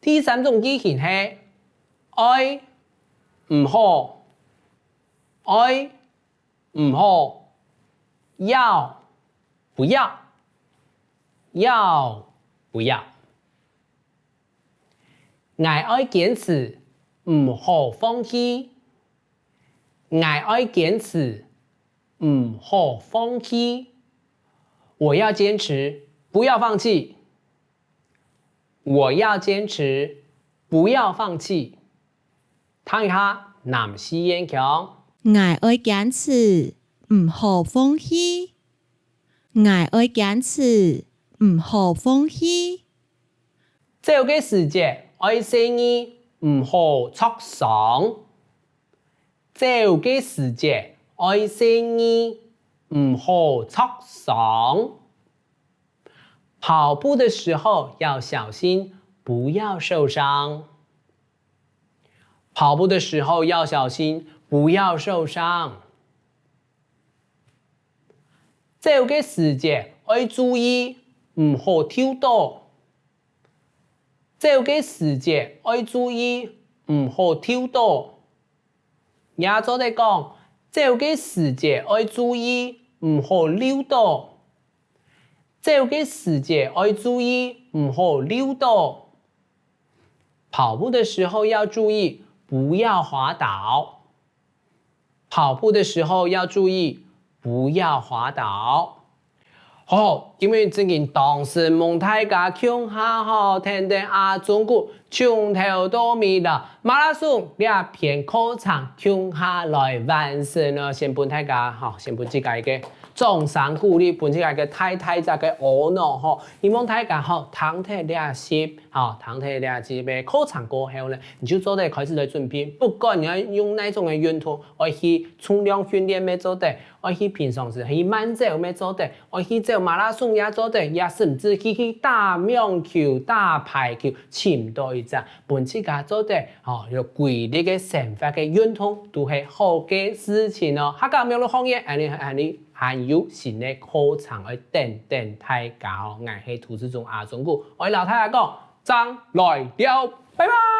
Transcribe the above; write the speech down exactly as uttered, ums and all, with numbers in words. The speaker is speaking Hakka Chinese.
第三種句型係愛，毋好，愛，毋好，要，不要，要，不要。 𠊎愛堅持，毋好放棄。𠊎愛堅持，毋好放棄。我要堅持，不要放棄。我要堅持，不要放棄。聽一下南四縣腔。𠊎愛堅持，毋好放棄。𠊎愛堅持，毋好放棄。 走个時節愛細義，毋好著傷。走个時節愛細義，毋好著傷。跑步的時候要小心，不要受傷。跑步的時候要小心，不要受傷。走个時節愛注意，毋好跌倒。 走个時節愛注意，毋好跌倒。也做得講，走个時節愛注意，毋好溜倒。走个時節愛注意，毋好溜倒。跑步的時候要注意，不要滑倒。 跑步的時候要注意，不要滑倒。好，今晡日正經當承蒙大家共下吼，跈等阿忠牯從頭到尾啦，馬拉松這篇課程共下來完成哦。先分大家吼，先分自家一個掌聲鼓勵，分自家一個大大隻个𧩣腦吼。希望大家吼，聽忒這集吼，聽忒這集个課程過後呢， 你就做得開始來準備。不管你愛用哪種个運動，愛去重量訓練乜做得，愛去平常時去慢走乜做得，愛去走馬拉松也做得，也甚至去，去打網球、打排球，尋到一隻分自家做得，吼，有規律个生活个運動，都係好个事情哦。客家網路學院，恁呢，恁呢，還有新个課程愛等等大家哦。𠊎係涂志忠阿忠牯，愛摎大家講，正來尞，拜拜。